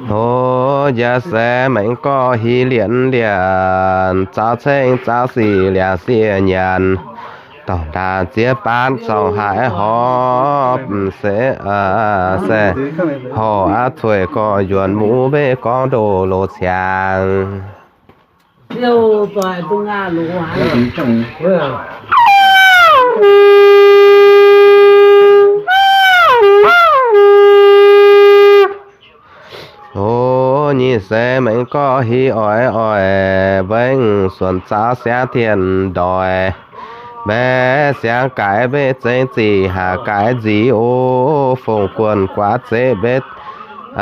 O, nja se mengh gorx hi lienz lienz, zaux ceng zaux sic liangx siec nyanc, dorh ndaangc ziex baan zorngc haaix horpc se, se horpc aqv, cueiv gorx yuonx muv wei gorngv ndoh loz ciangx. O, nyic se mengh gorx hi oix oix wengh suonc zaux siangx tien ndoih. Mbaeqv siangx gaaix mbeqv zengx zic haac gaaix nzic o, fongc guonh guaax zeqv mbeqv,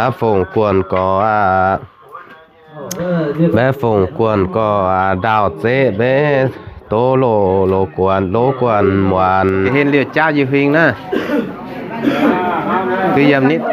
aa, fongc guonh gorx aqv. Mbaeqv fongc guonh gorx aqv, ndaauh zeqv mbeqv doz loz, loz guonh, loz guonh muonc. Ga'hlen liouh jauv nyei huing naaiv. Duqv yiem nitv.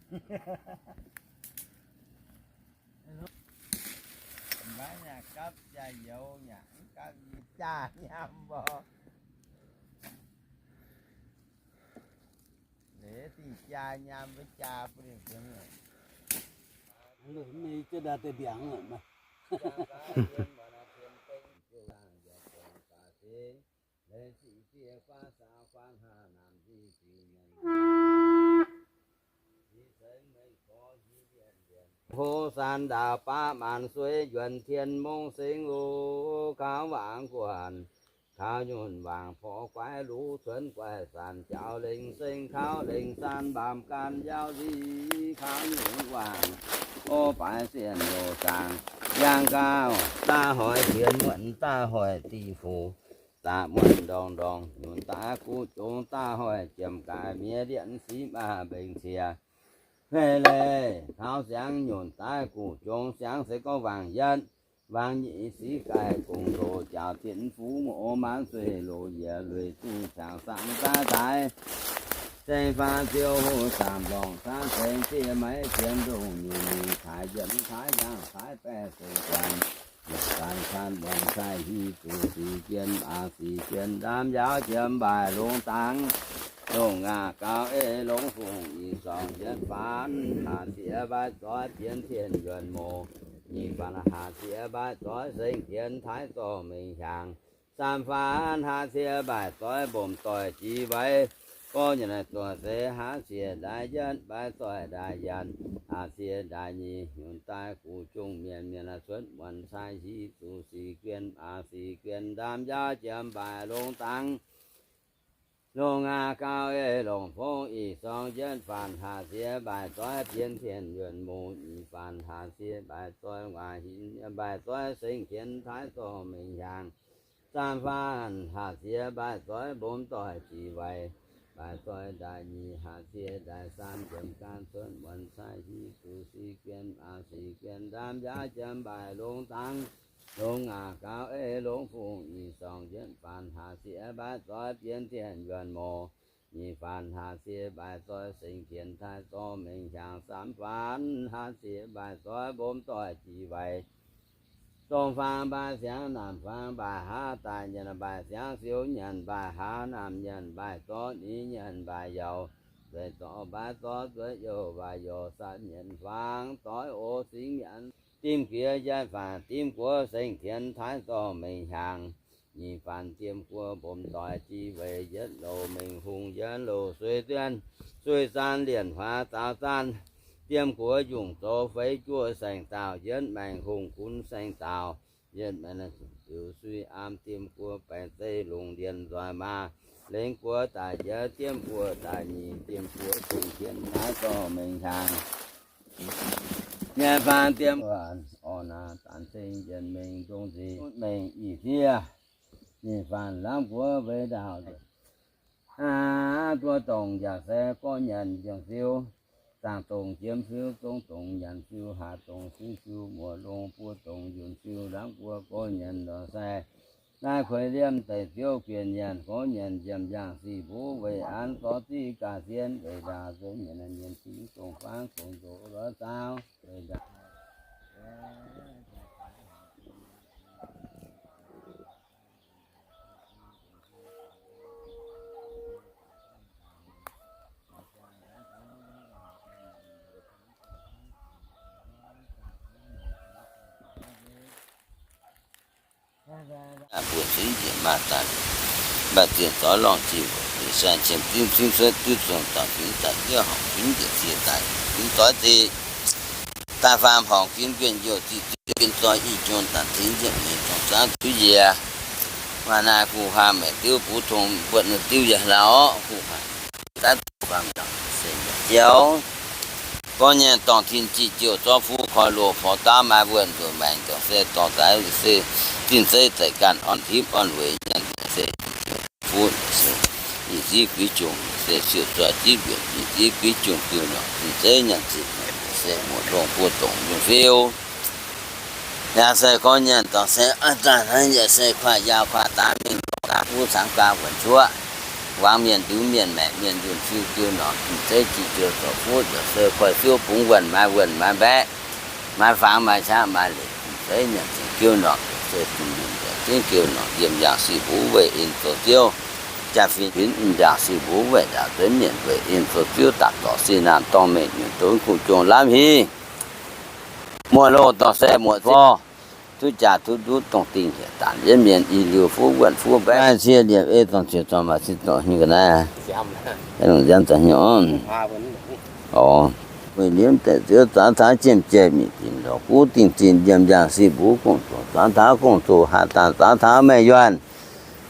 Mv baac yaac gapv jaa-youz yaac mv gapv i jaa nyaam mbuo. Leiz dingh jaa nyaam mbuo jaa bun ninh mbuo. Leiz sic fiev faav saaux faan hnangv naamh nzic ziux mienh. Ho saan ndaauh baav maanc sueih njuonx tien mungv singx oc. Kaux wangc guanh, kaux nyunc wangc porv guaix luv cuonx guaix zanc jaux lengc seng kaux lengc saan mbaamh gan yaauz nzic kaux nyunc wangc. O baaix sienh loz zaangc yangh gauh daav hoic hienx muonc daav hoic diqc fuc zaqc muonc ndorngx ndorngx nyunc daaih guv jungx daav hoic jiemx gaaix miev lienv siqv maaih mbengx cie. Hei leiz taux siangx nyunc daaih guv jungx siangx se gorngv wangc yietv wangc nyic siqv gaaih gong ndoh jaux tin fuv muoz maanc sueih loz yietc lueic zuqc cangx samx daaih daaih. Zengc faanv ziouc hoc zaamc lorngc caangv zengc zieqv maiv fienx ndongh nyungc nyungc taaix yietc taaix yangh taaix baeqc zengc guanh. Yietc faanv caan muonc cai hiv zuqc sic jien aac sic jien ndaamv yaauv jiem mbaaih longx dangx. Longc ngaah gaux ei longx fungc ih zorngc yietv faanv haac siex mbaaix zoih bienx tien yuonc moc. Nyic faanv haac siex mbaaix zoih sengx tienx taaix zorh mengh hiaangx. Saam faanv haac siex mbaaix zoih mbomc doic jiex waix. Gorngv nyei naaiv zuoqc se haac siex ndaaih yietv mbaaix zoih ndaaih yietc, haac siex ndaaih nyic nyunc daaih guv jungh mienh mienh cuotv muonc cai hiv zuqc sic guen aac sic guen ndaamv yaauv jiem mbaaih longx dangx. Longc aac gauh ei longc fongv ih zorngx yietv faanv haac siex mbaaix zoih bienx tien yuonc moc, nyic faanv haac siex mbaaix zoih nguaaic hinc mbaaix zoih sengx tienx taaix zorh mengh hiaangx. Saam faanv haac siex mbaaix zoih mbomc doic jiex waix, mbaaix zoih ndaaih nyic haac siex ndaaih saam jiem gan cuotv muonc cai hiv zuqc sic guen aac sic guen ndaamv yaauv jiem mbaaih longx dangx. Longc aac gauh ei longc fungc ih zorngx yietv faanv haac siex mbaaix zoih bienx tien yuonc moc, nyic faanv haac siex mbaaix zoih sengx tienx taaix zorh mengh hiaangx. Saam faanv haac siex mbaaix zoih mbomc doic jiex waix. Dongh faang mbaaix siangx, naamh faang mbaaix haav daaih, nyanc mbaaix siangx siou nyanc mbaaix haav, naamh nyanc mbaaix zorqv nyic nyanc mbaaix yaauz, nzueic zorqv mbaaix zorqv nzueic youh mbaaix youh, saatv nyanc faang doix o singx nyanc dimv jiex njaih faanv dimv guoqv sengx tienx taaix zorh mengh hiaangx. Nyic faanx diem guoqv mbomc doic ji weic yietv louh mengh hungh yietv louh sueih duonv sueih zaanv lienc huaax zaaux zaanv diem guoqv yungh zoux feix juoh saeng-daauh yietv maengx hungh gunv saeng-daauh yietv maengx ziux suiv aam diem guoqv baengc zeiv longc lienc nzoih maa lengx guoqv daaih yietv diem guoqv daaih nyic diem guoqv zungh jienv naaiv zorqv mengh hnyangx. Nyic faanx diem guoqv orn naaiv zanc zengx yienc mengh ndongc nziex mengh ih fiev. Nyic faanx lamh guoqv mbeix ndaauh. Aav, duov dongc njaaux se gorqv nyanc njiec fiu. Zaangc dongc jiemx fiu, zong dongc nyanc fiu, haaz dongc siv fiu, muoz longx buo dongc yunh fiu, lamh guoqv gorqv nyanc ndongc sai. Naaiv kueix liemh deic ziouv guinc nyanc gorqv nyanc nziemc njaangc sic mbuv weic an zorqv ziqv gaax sien weic ndaauh nzuonx nyanc nyanc cingx dongh fangv dongh ndoqc lorz zaaux weic ndaauh. Mbuo zungv njiec maaz daaih, mbatc zienh zorqv lorngh jiex, ninh saeng qiemx dimv zungv cuotv duqv zongh daaih fingx daaih jienv horngc fingx njiec cie daaih fingx doix ziqc, daaih faam horngc ginv guenh youh ziqc ziouv ginv zoi i jong daaih tingx nziepc nyeic dongh zaangv duqv njiec. Maaih naaiv guh huaang maengc diuv butv tong mbuotc ninh diuv yaac lauh orqc guh huaang. Daaih faam se ziouv gorngv nyei dorngh tin jiex jouh zorqv fuqv koi loz porv dauv maaih wuonh nzuqc maengc dorngh se dorngh daaih se zinh zeiv zeiz ganh orn hipv orn weic nyanc se fuqv se ih ziqv guiv jungc se siouc zoih ziqv mbienc ih ziqv guiv jungc diuh norqc zinh zeiv nyanc ziqc se muoc longx buo dongc yungh fiu. Yaac se gorngv nyanc dorngh se aav daaih hnangv yaac se kuaaiv yaau kuaaiv daav mingh lorqc daav buv cangx gaax wuonc cuoqv. Wangx mienh ndiux mienh maengc mienh yunh fiu diuh norqc zinh zeiv jiex jouh zorqv fuqv yaac se kuaaiv fiuv bungx wuonh maaih wuonh maaih mbaeqc, maaih fangx maaih qaqv maaih leic zinh zeiv nyanc zingh diuh norqc se zinh mienh yaac zingv diuh norqc yiem njaangc sic mbuv weic in zoux ziouv. Jaa-fin binv njaangc sic mbuv weic ndaauv zuonv mienh weic in zoux ziouv dapc dorc sin naamh dorngh mengh nyunc donv kuh jong lamh hingh. Muoz-loh dorh se muoz-fo, duqv jaa duqv ndutv dongh dingh hieh daanc yietv mienh i liuz fuqv wuonh fuqv mbaeqc, maaih cie liepc ei dorngh ziouc dorngh maaih cin dorngh nyei ga'naaiv, longc nziaamv za'hnyouv. Orc, weic liemh deix ziouv zaangv taav jiem jai mic dinc lorz guv dingh zinh yiem njaangc sic mbuv gong-zoh zaangv taav gong-zoh haaz dangh zaangv taav meih yuonh.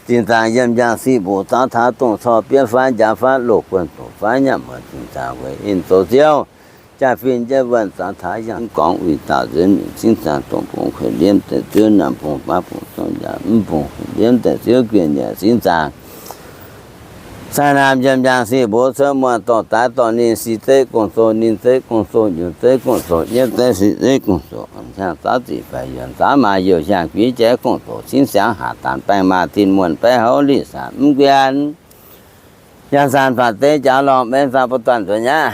Zinh zaangc yiem njaangc sic mbuv zaangv taav dongh corc bietv faanv njaav faanv loz guon zoqc faanv nyanc muonz zinh zaangc weic in zoux ziouv. Jaa-fin jienv wuonh zaangv taav yangh gorngv uix dauh nzuonx mingh cingv zaangc dongh bung kuinx liemh deix ziouv naamh bung baav bung zorng njaaux mv bung kuinx liemh deix ziouv guinh yaac cingv zaangc. Sai naamh yiem njaangc sic mbuv cuotv muonh dorh daaix dorh ninh sic zeiv gong-zoh ninh zeiv gong-zoh nyungc zeiv gong-zoh nyiemv zeiv sic zeiv gong-zoh hnyangx zaauv zic faix yuonc zaauv maaz youh hnyangx guiv jaiv gong-zoh cingv siangx haac daanc baengh maaz tin muonh baeqv houv lic sac mv guian. Yangh san faatv deix jaax lorngh baeng zaah ba'duanh nzuonx nyaqv.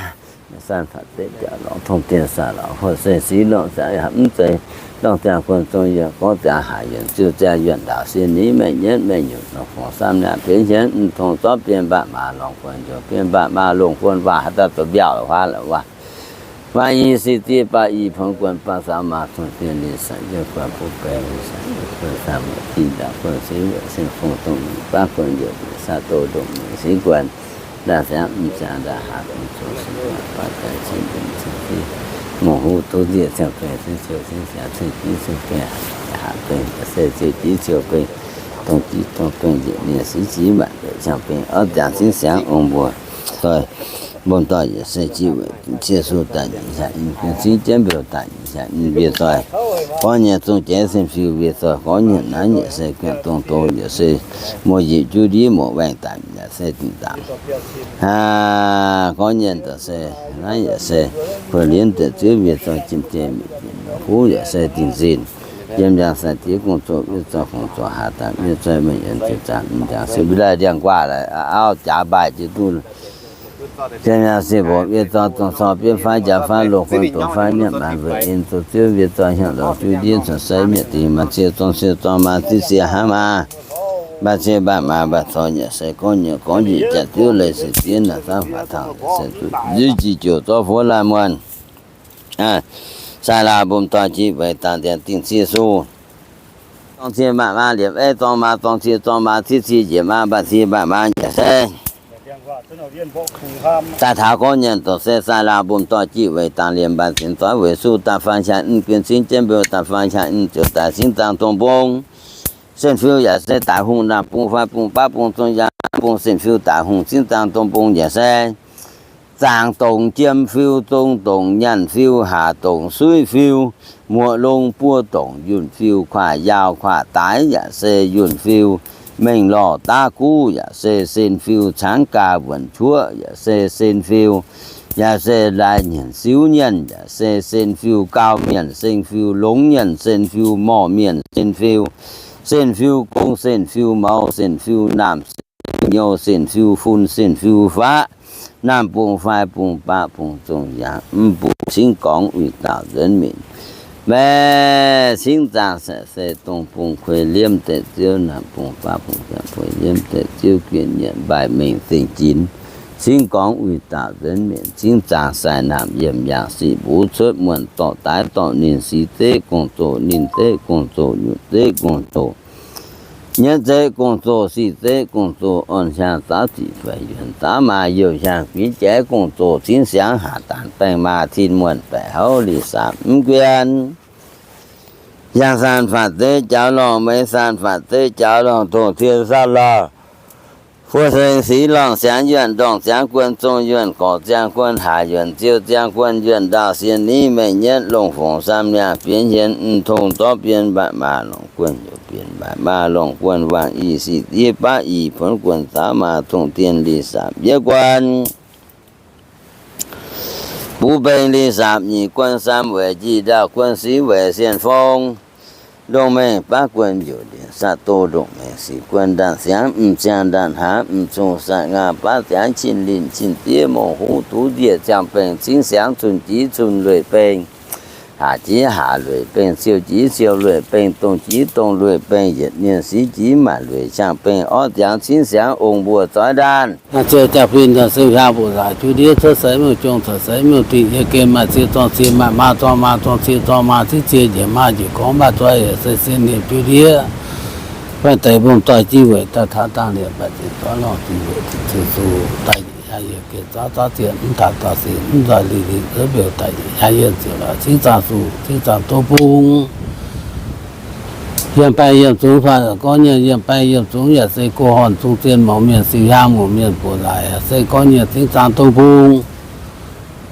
Yangh san faatv deix jaax lorngh tong dien saah lorqc huoqv se sic lorngh ziangx yaac mv zeiz lorngh ziangx guon zong yaac gorngv ziangx haac yuonc ziuh ziangx yuonc ndaauc sienh nix maengh nyienv maengh nyunc lorngh fongc samv nyaanh bienv hienv mv tong zorqv bienh mbaatc maaz lorngh guon njoux bienh mbaatc maaz longc guon waac haaix dauh zoux mbiaauc waac lorqc waac. Maaih i sic dieh baac i pongx guon baac saaux maaz tong dien ninh sac yie guon butv baeng ninh sac yie guon saah muoc dinh ndaauc guon siv wuoc seng fong dongh nyeic baav guon yaac saah doh ndongc nyeic siv guon. Ndaauv siangx mv siangx ndaauv haac dongh zoux siv guon baav daaih cin dongh cin siv mongh huv duqv nziev ciangh baeng siv ciou siv siangx cin jiv ciou baeng haac baeng se ziouc jiv ciou baeng dongh jiv dongh baeng njiec mienh siv jiv maanc njiec ciangh baeng orv ziangx siv siangx ong mbuo. Doic, mbong doic yaac se jiv weic cie su daaih nyeic hiaangx in, siv jienv mbiouh daaih nyeic hiaangx in, mbie zoih gorngv nyei zong jeiv sin fiu, mbie zoih gorngv nyei naaiv yaac se guangc dongh doz yaac se muoz-yietc juv ndiev muoz-waengh daaih yaac se dingc dangx. Aa, gorngv nyei daaih se naaiv yaac se kuh liemh deix ziouv, mbie zoih jiem jei mietc huv yaac se dingc zinh. Yiem yangh sai diev gong-zoh, mbie zoih gong-zoh haaix daaih, mbie zoih meih yiem ziepc zaangc m'jangc se mbie laih ndiangx-nquaah laaix auv jaax mbaaih jiex duqv. Ziepc nyaanh sic mbuoqc mbie zoih dongh corc bietv faanv njaax faanv loz guon doz faanv nyiemc maanc weic in zoux ziouv, mbie zoih hnyouv lorz juv ndiev cuotv sai mietc dingc maanc cie zorng siou zorng maaz ziv sie hnangv maaz. Mbaah cie mbaah maaz mbaah corc nyiec se gorngv nyiec gorngv njiec jaax diuv leiz se diev naaic zaangv faatv taux se zuqc nziv jiex jouc zorqv fuov laanh muonh. Sai laauh mbopv doic jiex weic dangc nzengc dingh cie su. dorng cie maaih maa liepc ei dorng maa dorng cie dorng maa civ cie njiec maa mbaatc cie maaih maa njiec se daaih taux gorngv nyienh dongh se sai laauh mbom dorh jiv weic dangh liemh mbaatc zinh zoix weic suv daaih faang qaqv mv guen cingv jienv mbeu daaih faang qaqv mv ziouc daaih cingv zaang dongh bung. Sen-fiu yaac se daic hungh naamh bung fai bung baav bung zong yaangh bung sen-fiu daic hungh cingv zaang dongh bung yaac se zaangc dongc jiem fiu, zong dongc nyaanh fiu, haac dongc suiv fiu, muoqc long buo dongc yunh fiu, kuaaic yaau kuaaic daaix yaac se yunh fiu, mengh lorh daav guv yaac se sen-fiu, caangv gaax wuonc cuoqv yaac se sen-fiu, yaac se lai nyanc siuv nyaanh yaac se sen-fiu, gau mienh sen-fiu, longx nyaanh sen-fiu, morh mienh sen-fiu, sen-fiu gong sen-fiu, mouz sen-fiu, naamh sen-fiu, nyou sen-fiu, fun sen-fiu, faqv naamh bung fai bung baav bung zong yaangh mv bung cingv gorngv uix dauh nzuonx minc. Mbaeqc cingv zaangc se dongh bung kuei liemv deix ziouv, naamh bung baav bung ziangh kuei liemv deix ziouv, guen nyietc mbaih mengh zingh jinx, cingv gorngv uix dauh nzuonx minc, cingv zaangc sai naamh yiem yaangh sic mbuv cuotv muonh dorh daaix dorh ninh sic zeqv gong-zoh, ninh zeqv gong-zoh, nyutc zeqv gong-zoh, nyietv zeqv gong-zoh, sic zeqv gong-zoh, orn hiaang zaauv ziqc faix yuonc zaauv maa youh hiaang guix jaiv gong-zoh, cingv siangx haac daanh baengh maa tin muonh baeqc houv li saam mv guen. Hiaang saan faatv zeqv jaux lorngh, meix saan faatv zeqv jaux lorngh, tongh tien saan lorh, fuoz seng siqv lorngh, siangx yuonh ndorngh, siangx guon zong yuonh, gorqv ziangh guon haac yuonh, ziou ziangh guon yuonh, ndaauh sien niv mengh nyietv, longh fongc saam miangh bienx hienx, mv tong zorqv bien mbaih maa longc guon youc bienx mbaih maa longc guon, waangc i sic ziev baav i buonv guon zaauv maa, tongh tien li saam yietv guon. Buv beng li saap nyic guon, saam weic njiec ndaauh guon, siv weic sien fong, ndongh mengh baav guon youc ndiev, sav do ndongh mengh sic guon, ndanc siangx m'ziangh ndanc haav m'zung, saat ngaang baav ziangx qin linh qin ziev, mouc huv duqv njiec ziangh bengh, cingv siangx cun jiv cun lueic bengh, haac jiv haac lueic bengh, siou jiv siou lueic bengh, dongh jiv dongh lueic bengh, yietc mienh siv jiv maanc lueic qangx bengh, orv ziangx cingv siangx ong mbuo zoiv ndaanh. Ziouc jaa-fin daaih se hiaang mbuoqc nzaac, juv ndiev cuotv seix mouh jong, cuotv seix mouh dingh, yie gen maaih cie zorng cie, maaih maa zorng maa, zorng cie zorng maa, ciev cie njiec maa njiec gorngv, mv baac zuov yaac se sin nimc juv ndiev. Baengh deix mbong doix jiex weic daaih taux dangh liemh, baengh deix zorv lorh jiex weic dingc cin suv daaih nyic hnyangx yie gen zaauv zaauv zieqc mv taux dauh sin mv nzoih lingh lingh zuov mbiouh daaih nyic hnyangx yie ziouc lorz cingv zaangh suh cingv zaangh doqv bung. Yiem baengh yiem zungx faanh gorngv nyei, yiem baengh yiem zungx yaac se go horn zungh zien, mouz mienh siu hiaang, mouz mienh buoz-ndaaih yaac se gorngv nyei cingv zaangh dongh bung.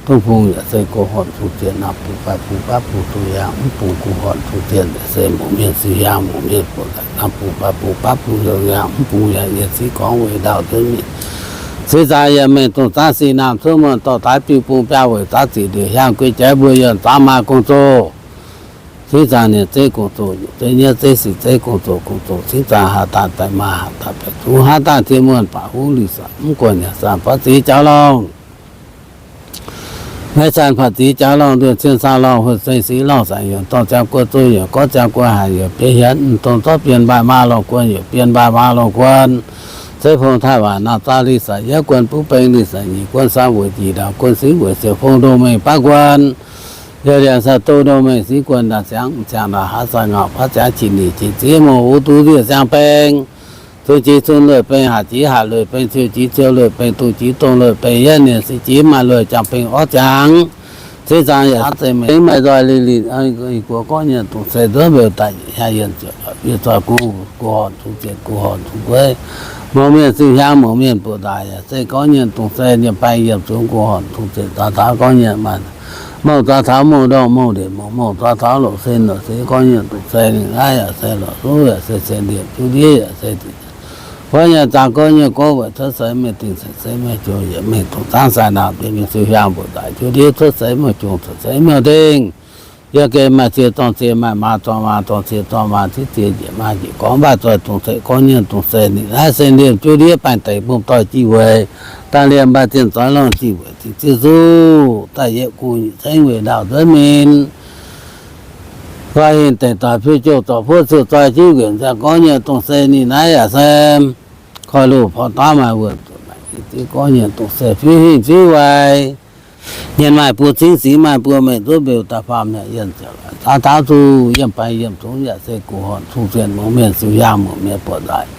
Dongh bung yaac se go horn zungh zien, naamh bung, faix bung, baav bung, zungh yaangh mv bung, go horn zungh zien yaac se mouz mienh siu hiaang, mouz mienh buoz-ndaaih, naamh bung, faix bung, baav bung, zungh yaangh mv bung, yaac yietc cingv gorngv weic ndaauh nzuonx mingh. Cingv zaangh yaac mengh dongh zaangv sic naamh cuotv muonh dorh daaix biu bung biaa weic zaangv zic ndiev hiaang guei jaiv mbuo yuonh zaangv maa gong-zoh. Cingv zaangh nienc zeiv gong-zoh, nyungc zeiv nyietv zeiv sic zeiv gong-zoh, gong-zoh cingv zaangh haaix daaih daaih maa, haaix daaih baeqc zungv, haaix daaih tien muonh baac hungv lih sac mv guanh yaac saanh faatv ziex jaux lorngh. Maiv saanh faatv ziex jaux lorngh, nduoh cien saah lorngh, huonh seng siqv lorngh, saangc yuonc dorngh ziangh guon zong yuonc, gorngv ziangh guon haac yuonc, bienx hienx mv dongh zorqv bienx mbaih maa lorngh guon yuonc, bienx mbaih maa lorngh guon. Zeiv fong taaih waac naamh zaah lih sac yietv guon, buv beng lih sac nyic guon, saam weic njiec ndaauh guon, siv weic siec fong ndongh mengh baav guon. Yaac liangc saah doh ndongh mengh siv guon, ndaangc ziangx m'ziangh ndaangc haav, saah ngauh baav ziangx qinc lingc qinc ziev, mouc huv duqv nzieqc ziangh beng, cun jiex cun lueic beng, haac jiex haac lueic beng, ciou jiex ciou lueic beng, dongh jiex dongh lueic beng, yietv mienh siv jiex maaih lueic ziangh beng orv ziangx. Cingv zaangh yaac zeiz mengh maaih nzoih lingh lingc. Guoqv gorngv nyei dongh se nzuonv mbiouh daaih nyic hnyangx yie ziouc yie zoih gu, gu horn zungh zienc, gu horn zungh gueiv. Mouz mienh siu hiaang, mouz mienh buoz-ndaaih yaac se gorngv nyei dongh se yiem baengh yiem zungx gu horn zungh zienc, zaax taux gorngv nyei maaih mouh zaax taux mouh ndorngh mouh ndieqc, mouh mouh zaax taux loqc sin loqc sic, gorngv nyei dongh se ninh naaiv yaac se loqc suv yaac se sienx ndieqc juv ndiev yaac se gorngv nyei zaangh gorngv nyei gorngv weic cuotv seix mingh dingh, cuotv seix mingh jung, yietc mingh dongh zaangv sai naamh diex mingh siu hiaang mbuoqc daic juv ndiev, cuotv seix mingh jung, cuotv seix mingh dingh. Yie gengh maaih cie zorng cie, maaih maa zorng maa, zorng cie zorng maa, ciev cie njiec maa njiec gorngv, mv baac zoih dongh se gorngv nyei dongh se ninh naaiv se liemh juv ndiev baengh deix mbong doix jiex weic daaih liemh mbaih zienh zoix lorngh jiex weic dingc cin suv daaih yietv gu nyic cengv weic ndaauh nzuonx mingh. Nqoi hingh deic doic fiuv jouh zorc fuov siou zoi jiv nquenc ziangh gorngv nyei dongh se ninh naaiv yaac se koiv-loz porv daav maaih wuonh zuqc maengc i ziex gorngv nyei dongh se fiuv hingh fiuv waaic. Mienh maaih buo cingv singx, maaih buo mengh zuov mbeux daaih faam yaac yienh ziouc laaix. Zaux taux zuqc yiem baengx yiem zungx yaac se guh horn cung zienh mungz mienh, siou yaangh mungz mienh buoqc nzaaih.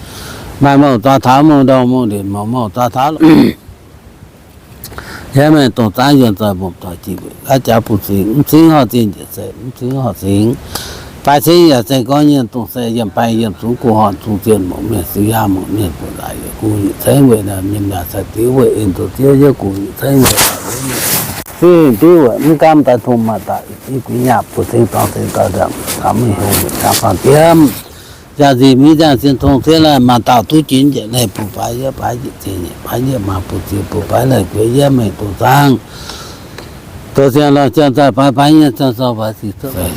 Maaih mouh zaux taux mouh ndorngh mouh ndieqc mouh, mouh zaux taux yiem mengh dongh zaangv yuonh zoih mbopv doic jiex mbuo gaav jaax buv singx, mv cingv horh zinh njiec se mv cingv horh singx. Baaix cingv yaac se gorngv nyienh dongh se yiem baengx yiem zungx guh horn cung zienh mungz mienh, siou yaangh mungz mienh buoqc nzaaih, yie guv nyic cengv weic naaiv mienh yaac cai diuv weic en doz ziev yie guv nyic cengv weic diuv weic mv gaamv daaih tong maaih daaih i guiv nyaah buo cingv dorngx cingv daaih ndaamv taux mingh hungh jangx faam diemv. Jaa-nzih miv ziangh zien tong ciev laih, maaih dauh duqv jiex njiec leih bun baaix yie, baaix njiec ziex nyeic, baaix yie maaih bun ziex bun baaix leih gueix yie mengh dongh zaangv. Doz ziangh lorh ziangh daaih baaix baaix nyei ziangh zorqv baaix ziex zorqv.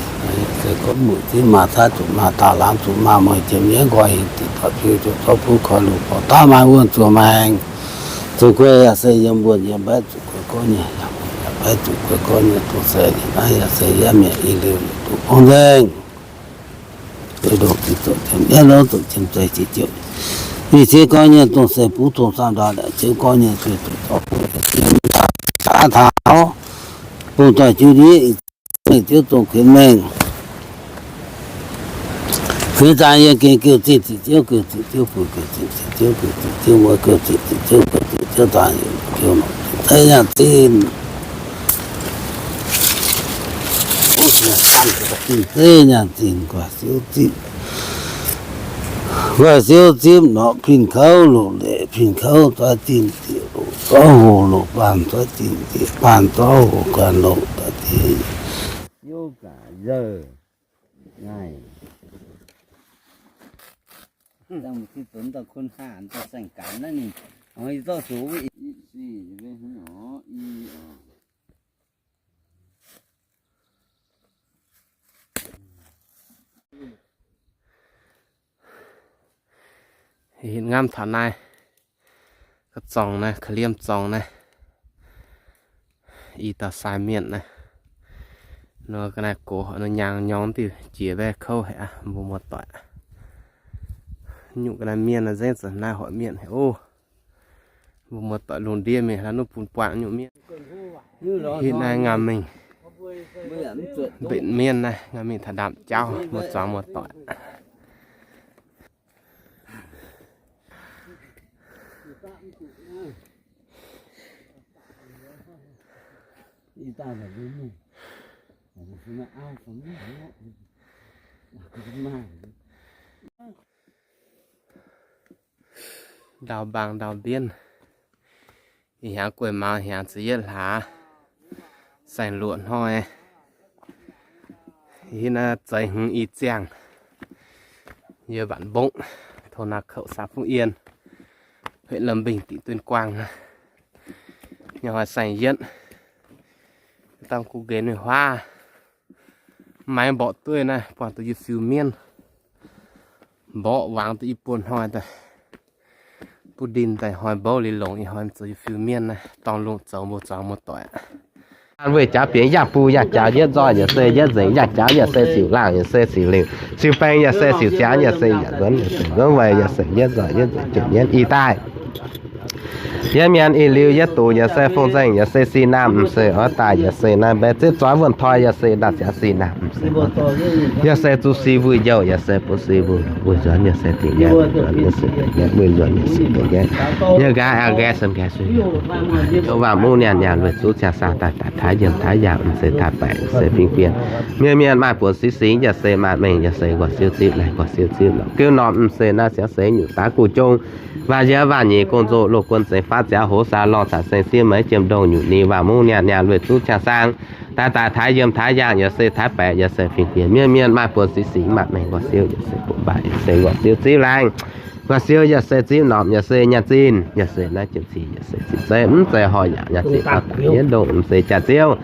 Se gorngv muic ziex maaih caav zuqc maaih daauh laangz zuqc maaih mueiz jiem nyei nqoi hingh diex dorh biu zuqc zorqv buv koi lungh borqc daav maaih wuonh zuqc maengx. Zuqc guei yaac se yiem wuonh yiem mbaeqv zuqc guei gorngv nyei, yiem mbaeqv zuqc guei gorngv nyei dongh se naaiv yaac se yiem mi'aqv. I liuz duqv bong nzengc. Ih ziex gorngv nyei dongh se buv tong saam ndau, ziex gorngv nyei zuqc zorqv buv taux bung doic jiu ndiev, i ziex mengh ziouv zong kuinx mengh. Kuinx zaangc yie gengh geuh zinh ziqc ziouv, geuh zinh ziouv, geuh zinh ziouv, geuh zinh ziouv, muoz geuh zinh ziouv, geuh zinh ziouv, zaangc yie geuh nor zeiv nyaanh zinh. Zeiv nyaanh zinh guaax siouv zipv. Guaax siouv zipv nor, pin kouv loc leic, pin kouv zorqv zinh diex loc, zorqv hoc loc baanh zorqv zinh diex, baanh zorqv hoc guanh loc daaih diex. Siouv gaax nzauh naaiv. Hitv ngamv taux naaiv, ga'zorng naaiv, ga'liemh zorng naaiv, i dauh sai mienh naaiv, nor ga'naaiv gox nor nyaang nyorng diuh jiex mbaeqv kouv haic aqv, mbuo muoz-doic. Nyungc ga'naaiv mienh nor nzengc za'naaiv hoic mienh haic oc. Mbuo muoz-doic lungh ndiev mingh hlaax nuv bun buangh nyungc mienh. Hitv naaiv ngaam mingh mbenc mienh naaiv, ngaam mingh taux ndaamv-jauv mbuo zuangx muoz-doic. Ndau mbaang ndau mbienv. Ih hnyangx gueiv maux hnyangx ziepc yietv hlaax, saeng-luoqc hnoi. Hitv naaiv zeix hmz i ziangh. Yie Mbatc Mbongv, โทนนาเขต xã Phú Yên, huyện Lâm Bình, tỉnh Tuyên Quang. Nyaah hnoi saeng-yietv, dangh kuv nqenx nyei huaav, maiv mborqv dueiv naaiv buangh duqv yie fiu mienv. Mborqv wangx duqv i buo hnoi daaih, butv ndin daaih hnoi mbouv liuz longc, ih hnoi zoux yie fiu mienv naaiv, dorngh lungh zoux mbuo zuangx muoz-doic. An weih jaax bienx yaac buv yaac jaax yietv nzoih yaac se yietv nzengc yaac jaax yaac se siuc laangh yaac se siuc lingc siuc baeng yaac se siuc ziangx yaac se yaac nzuonx yaac se nzuonx weic yaac se yietv nzoih yietv nzengc jiex mienv ih daaih. Yietv mienh ih liuz yietv duqv yaac se fong nzengc yaac se si naamh m'seix oix daaih yaac se naaiv mbaeqc zieqv zoix wuonh toi yaac se ndaamv-jaax si naamh m'seix. Yaac se zuqc si wuic youh yaac se bun si wuic, wuic nzuonx yaac se dingc nqaeqv, wuic nzuonx yaac se dingc nqaeqv, wuic nzuonx yaac se dingc nqaeqv. Yaac nqaeqv aqv, nqaeqv se nqaeqv suiv. Tov waac muv nyaanh nyaanh lueic zuqv ciangh saang daaih daaih taaix yiem taaix yaangh m'seix taaix baeqc m'seix fingx bienh. Mienh mienh maaih buonc six singx yaac se maaih mengh yaac se nqorx siouv zipv laih nqorx siouv zipv lorqc. Geu norm m'seix naaiv siangx seix nyungc daav guv jong. Waac nziouv waac nyeic gong-nzou loz guon zeix faatv ziangx hoz saa lorh caux saeng siev meix jiem ndongh nyungc ninh waac muv nyaanh nyaanh lueic zuqv ciangh saang daaih daaih taaix yiem taaix yaangh yaac se taaix baeqc yaac se fingx bienh. Mienh mienh maaih buonc six singx maaih mengh nqorx siouv yaac se bun baac yaac se nqorx siouv zipv laangh. Nqorx siouv yaac se zipv norm yaac se nyaanh zinh yaac se naaiv jiem cih yaac se zipv zeiv mv zeiz horh yaac nyaanh zinh daaih daaih yietv ndongh m'seix jaax ziouv.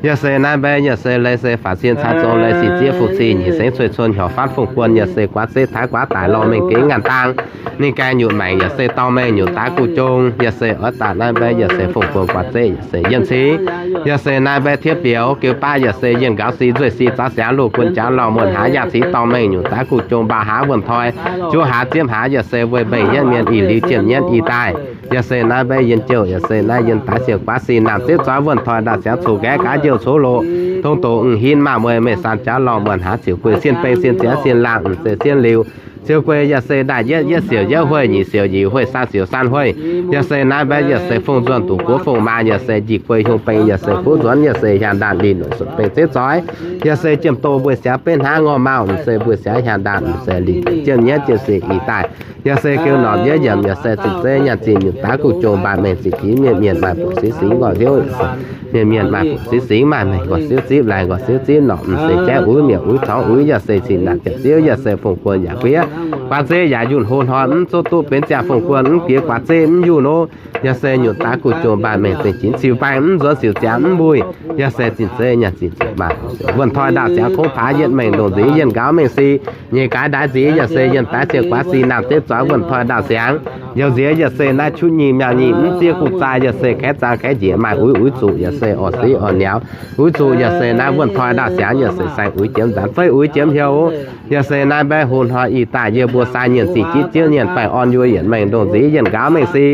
Yaac se naaiv mbaeqc yaac se leiz se faatv cien caav zong leiz sic zieqv fu-ci nyic sengx cueiv cuon hnyouv faatv fongc buon yaac se guaav zeiv taaix guaav daic lorh mengh geix ngaanh dangh. Ninh gaengh nyutc maengc yaac se dorh mengh nyutc daav guv jong, yaac se oix daaih naaiv mbaeqv yaac se fongc buon guaav zeiv yaac se yienh cingx. Yaac se naaiv mbaeqv tiev biaux geu baav yaac se yienh nqaaux si nzueic si zaux siangx loz guon jaax lorh muonh haaix yaac cingx dorh mengh nyutc daav guv jong, mbaac haav wuonh toi, juov haav ziepv haav yaac se weih mbengh yietv mienh ih liuz jiem nyienv ih daaih. Yaac se naaiv mbaeqv yienh jouh, yaac se naaiv yienh daaih sienx guaav sin naamh zipv zoix wuonh toi ndaauh siangx coqv nqaeqv gaax njouh coqv loqc, tong doqc m'hinv maah mueiz meih san jaav lorh muonh haaix siouc guei sienh beng sienh ziangx sienh laangh m'zeiz sienh liuz siouc guei yaac se ndaaih yietv yietv siouc yietv hueiv nyic siouc nyic hueiv san siouc san hueiv. Yaac se naaiv mbaeqv yaac se fong nzuonh doqc guoqv fong maa yaac se njiec guei hiuv beng yaac se fuqv nzuonx yaac se hiaang ndaanh lih noic suonc beng zipv zoix. Yaac se jiem doh mbuo siangx benv hnangv ngorc mauh m'zeiz mbuo siangx hiaang ndaanh m'zeiz lih jiem nyienv jiem sic ih daaih. Yaac se geu norqc yietv yiemc yaac se zinh zeiv nyaanh zinh nyutc daav guv jong mbaanh mengh zinh jiex mienh mienh maaih buonc singx singx ngorc hnyouv yaac se mienh mienh maaih buonc singx singx maaih mengh ngorc siouv zipv laengz ngorc siouv zipv norqc m'zeiz jaiv uix mietc uix torngx uix yaac se cin naanc jaav ziouv yaac se fong guon yaac guiev guaax zeiv yaac yunh hlo hnoi mv zuqv duqv benx ziangh fong guon mv guiev guaax zeiv mv yunh nor. Yaac se nyutc daav guv jong mbaanh mengh zinh jiex ciux baengh mv nzuonx siouc ziangx mv mbuih. Yaac se zinh zeiv nyaanh zinh ziouc maaih wuonh toi ndaauh siangx kungx paax yietv mengh ndongc nziv yienh nqaaux mengh si nyeic gaaix ndaix nziv yaac se yienh daaih sienx guaav sin naamh zipv zoix wuonh toi ndaauh siangx. Youz nziex yaac se naaiv qutv nyic miauh nyic mv ziev guv zaai yaac se kaeqv zaang kaeqv njiec maaih uix uix zuqc yaac se orv siv orv niauz uix zuqc yaac se naaiv wuonh toi ndaauh siangx yaac se saeng uix jiemx nzaanx feiv uix jiemx hnyouv. Yaac se naaiv mbaeqv hlo hnoi ih daaih yie mbuo sai nyienh zinh jiex ziouv nyienh baengh orn yuoz yietc mengh ndongc nziv yienh nqaaux mengh si.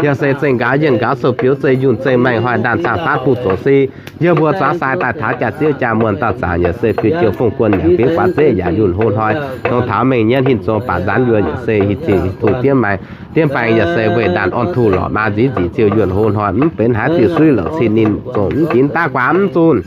Yaac se zengh nqaaux yienh nqaaux sou biux zeiv yunh zeiv mengh hnoi ndaanh cang faatv buv zoqc si. Yie mbuo zuangx sai daaih taux jaax ziouv jaa muonh dauh zaangc yaac se fiuv jiouv fongh guon yaac biux guaax zeiv yaac yunh hlo hnoi, dongh taux mengh nyienv hinc zong baac nzanx yuoz yaac se hieh ziuh tungh diev maengx diev baengx yaac se weih ndaanh orn tuh lorqc maa nziv nzic ziouv yunh hlo hnoi mv benx haaix diuh suiv louc cin ninh zong mv ginx daav guaax mv zunh.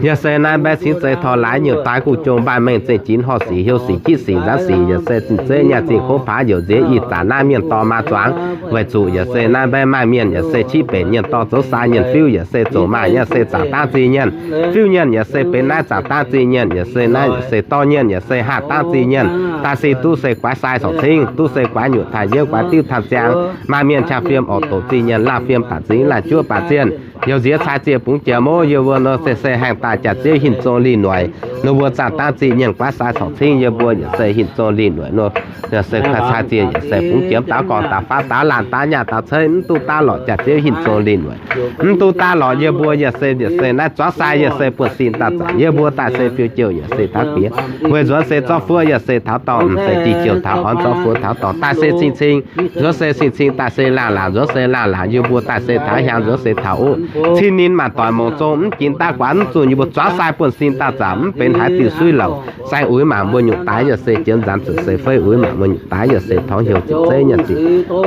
Yaac se naaiv mbaeqv cingx zeiz tor laaix nyutc daaix guv jong mbaanh mengh zengh jinx horh sic hiuv sic jiv sic nzanv sic yaac se zinh zeiv nyaanh zinh kungx paax youz nziex ih zanc naaiv mienh dorh maa zuangx. Weic zuqc yaac se naaiv mbaeqv maaih mienh yaac se qiex benx nyienh dorh zoux sai nyienh fiuv yaac se zoux maaih nyei se zaangc dangv zingh nyienh. Fiuv nyienh yaac se benx naaiv zaangc dangv zingh nyienh yaac se naaiv yaac se dorh nyienh yaac se hatc dangv zingh nyienh. Daaih se duqv se guaix sai corc cingv, duqv se guaix nyutc taaih yiouv guaix diuv taaih ziangx. Maaih mienh qaqv fiem orqc doqc zingh nyienh, laah fiem baac zingh, laah juov baac zienh. Youz nziex cai ziec bungx jiex mouv yie mbuo nor se se haengh daaih jaax ziouv hinc zong lih noic. Ninh mbuo zaangc dangv zingh nyienh guaix sai corc cingv yie mbuo yaac se hinc zong lih noic nor. Yaac se cai ziec yaac se bungx jiex daav gorngv daaih faatv daav laanh daav nyaah daav ceix mv duqv daav lorqc jaax ziouv hinc zong lih noic. Mv duqv daav lorqc yie mbuo yaac se yaac se naaiv zuangx sai yaac se buonv sin daaih zaangc yie mbuo daaih se fiuv jiouv yaac se taux diex. Weic nzuonx se zorqv fuoqv yaac se taux dorngh m'zeiz jiex jiouv taux orn zorqv fuoqv taux dorngh daaih se cing-cing. Nzuonx se cing-cing daaih se laangh laangc nzuonx se laangh laangc yie mbuo daaih se taux hiaang nzuonx se taux oqv. Cin ninh maanc doic mongc zong mv ginx daav guaax mv zunh yie mbuo zuangx sai buonv sin daaih zaangc mv benx haaix diuh suiv louc. Sai uix mangc mbuo nyutc daaix yaac se jiemx nzaanx zuqc se feiv uix mangc mbuo nyutc daaix yaac se torngx hnyouv zinh zeiv nyaanh zinh.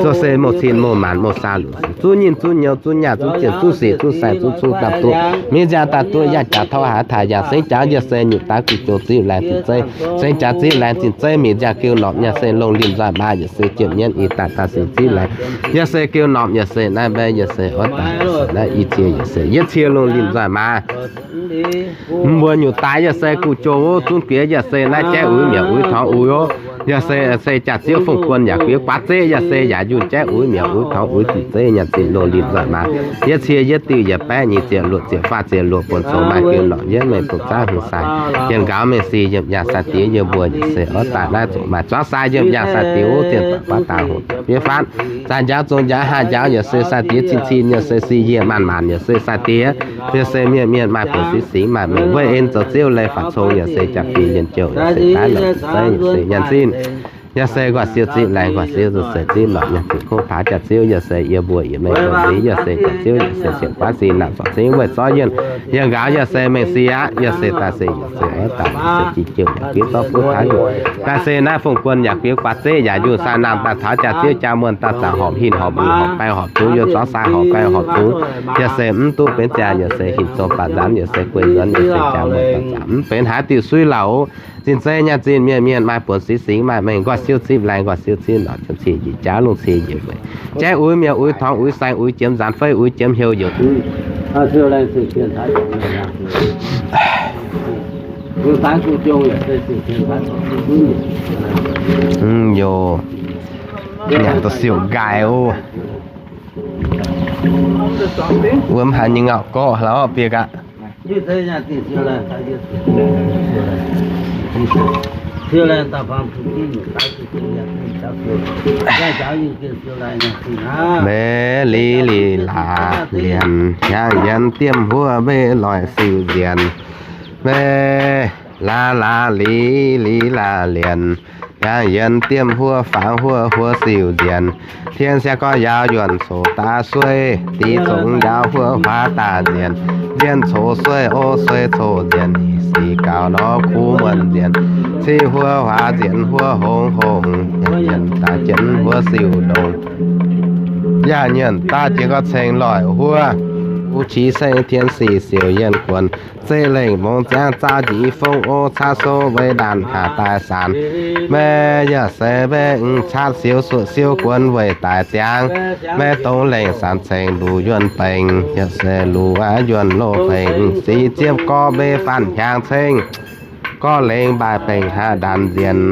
Zoh se mouh cin mouh maanc mouh saa luc zuqv nyinh zuqv nyouz zuqv nyaah zuqv zienh zuqv sic zuqv saeng zuqv cun dapv duqv mingh nziaang daaih duqv yaac jaax tov haaix taaix yaac sengx jaax yaac se nyutc daaix guv jong zipv laengz zinh zeiv. Sengx jaax zipv laengz zinh zeiv mingh nziaang geu norqc yaac se longh limh nzoih maa yaac se jiem nyienv ih daaih daaih se zipv laengz. Yaac se geu norqc yaac se naaiv mbaeqv yaac se oix daaih yaac se naaiv i cie yaac se yietv cie longh limh nzoih maa. Mbuo nyutc daaix yaac se guv jong oc, zunv guiex yaac se naaiv jaiv uix mietc uix torngx uix oc. Yaac se se jaax ziouv fongh guon yaac guiex guaax zeiv yaac se yaac yunh jaiv uix mietc uix torngx uix zinh zeiv nyaanh zinh longh limh nzoih maa. Yietv cie yietv diuh yietc baeqv nyic ziepc luoqc ziepc faah ziepc luoqc buonc zoux maaih geu norqc yietv mengh dongh zaangv hungh sai. Yienh nqaaux mengh si yiem yangh sai diex yie mbuo yaac se oix daaih naaiv zoqc maaih zuangx sai yiem yangh sai diex wuov zienh doic baav daaih hoc fiev faanv. Zaah njaaux zong njaaux haah njaaux yaac se sai diex cin cin yaac se si yie maanc maanc yaac se sai diex. Yaac se mienh mienh maaih buonc singx singx maaih mengh weic en zoux ziouv leiz faatv cong yaac se jaax fingx yienh jouh yaac se daaih lorqc zinh zeiv yaac se nyaanh zinh. Yaac se nqoi siou zipv laengz nqoi siou zoux se zipv lorqc nyaanh zinh kouv paax jaax ziouv yaac se yie mbuo yie mengh dongh nziex yaac se jaax ziouv yaac se sienx guaav sin naamh zorc cingv weic zorqv yienh. Yienh nqaaux yaac se mengh si aqv yaac se daaih se yaac se oix daaih se jiex jouh yaac fiev zorqv fuqv taaix nyuoqc. Daaih se naaiv fongh guon yaac fiev guaax zeiv yaac yunh sai naamh daaih taux jaax ziouv jaa muonh daaih zaangc horpc hinc horpc mbuc horpc baeng horpc zungx yaac zorqv sai horpc baeng horpc zungx. Yaac se mv duqv benx ziangh yaac se hinc zong baac nzanx yaac se guei nzuonx yaac se jaa muonh daaih zaangc mv benx haaix diuh suiv lauc. Zinh zeiv nyaanh zinh mienh mienh maaih buonc singx singx maaih mengh nqoi siou zipv laengz nqoi siou zipv lorqc jiem cing njiec jaax lungh cing njiec weic jaiv uix mietc uix torngx uix saeng uix jiem nzaanx feiv uix jiem hnyouv youc. Youc nyanc da'siouc nqaai oc. Wuov mv haaix nyungc ngauh gorqv hlauv bieqc aqv. Mv, li li laac lienc, hnyangx yienx diemv huov mbei loic siou nzienx. Mv, laac laac li li laac lienc, Hiaangx yienx diemv huov fangx huov, huov siuc nzienx. Tien siang gorx yaauc yuonc coc daav sueiv, dic zongx yaauc huov huaax daaih nzienx. Nzienx coc sueiv o sueiv coc nzienx, sic gaux nor kuv muonc nzienx. Civ huov huaax nzienx huov hongx hongx, nyanc daaih jienv huov siuc ndongc. Yaac nyanc daaih jiex gorx ceng loic huov. Wuov qiex seng tien sic siouc yienh guonc, zeiv lengh mongx ziangv zaauv njiec fongv o caqv sou wei ndaanc haac daaih saanx. Maiv yaac se maiv caqv siou suoqv siou guonc weic daaih ziangx. Maiv dongh lengh saanx ceng luc yuonh bengx, yaac se luc aqv yuonh loz bengx, sic ziepv gorx mbei faanh hiaangx ceng. Gorx lengx mbaaih bengx haav ndaanc nzienx,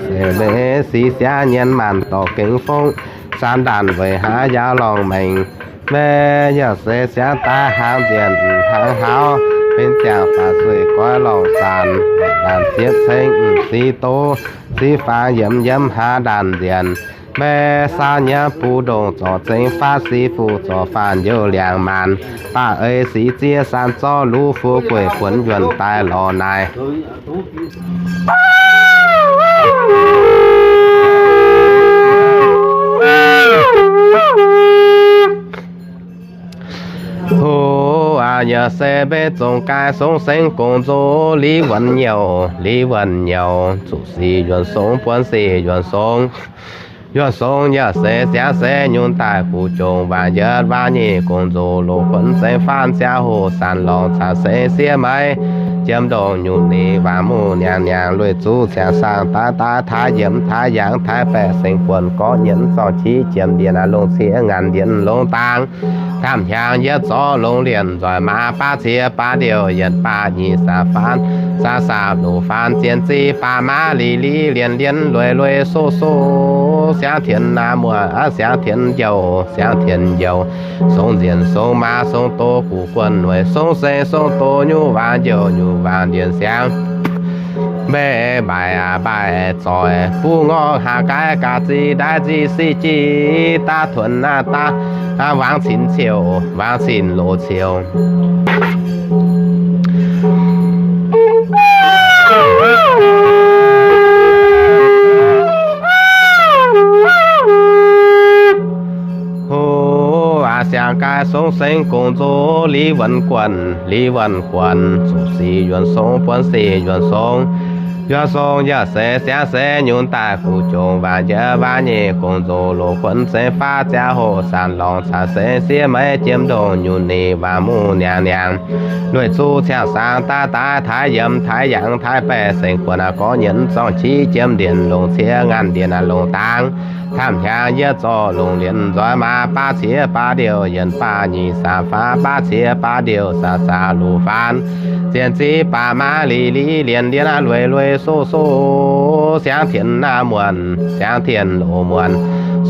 se maiv sic siangv nyienz maanc dorh gengh fongv. Saanx ndaanc weic haav yaauv lorngh mengh. Maiv yaac se siangv daaih hnaangx nzienx hnaangx hauv, benx ziangh faatv sueih goiv lorngh zaanc. Ndaanc ziepv ceng m'sic doz, sic faang yiemx yiemx haav ndaanc nzienx. Maiv saauv nyiemv buv ndongc zorc zengx faatv sic fuqv zorc faanh youh liangx maanc. Baac ei sic ziev saanx zorqv luv fuqv gueic buonc yuonh daaih lorz naaic. Hoc aac, yaac se maiv zongc gaaih song sengx gongc nzox liv wuonc nyouc, liv wuonc nyouc, zuqc sic yuonc song buonc sic yuonc song. Yuonc song yaac se siangv se nyunc daaih guv jongc waanc yietv waanc nyic gongc nzox loz kuonx zengx faanv ziangh hoc saanx lorngc caux sengx siev maiv jiem ndongc nyunc ni waanc muqv niangx niangx lueic zuqc ciangx saangx daaih daaih taaix yiemx taaix yangx taaix baeqc sengx buonc gorqv nyienz zorngh qiex jiem ndiev naaiv longc ciev ngaanc ndiev longc dangx. Kamv hiaangx yietv zorqv longx lienh nzoih maa baav cie baav ndiouh yietc baav nyic saam faanv, saam saam luc faanv zien ziv baav maa li li lienh lienh lueic lueic soqv soqv siangv tien naamh muonh aqv siangv tien njouh siangv tien njouh. Song nzienx song maa song doz guv guonh noic song sengx song doz nyuv waanc njouh nyuv waanc nzienx siangv. Mbaeqc mbaaic aac mbaaic zoih buv ngorc haac gaaiv gaax zih ndaaiv zih siqv jiv daav tuonx naaiv daav waangc cin ciouc waangc cin loz ciouc. Hoc aac, siangx gaaih song sengx gongc nzox li wuonc guonc, li wuonc guonc, zuqc sic yuonc song buonc sic yuonc song. Yuonc song yaac se siangx se nyunc daaih guv jongc waanc jiex waanc nyeic gongc nzox loz kuonx zengx faatv ziangh hoc saanx lorngc caux sengx siev maiv jiem ndongc nyunc ni waanc muqv niangx niangx. Lueic zuqc ciangx saangx daaih daaih taaix yiemx taaix yangx taaix baeqc sengx buonc aqv gorngv nyienz zorngh qiex jiem ndienx longc ciev ngaanc ndienx aqv longc dangx. Kamv hiaangx yietv zorqv longc lienh nzoih maa baav ciev baav ndiouh yienc baav nyic saam faanv baav ciev baav ndiouh saam saam luc faanv. Zien ziv baav maa li li lienh lienh aqv lueic lueic soqv soqv siangv tien naamh muonc siangv tien loz muonc.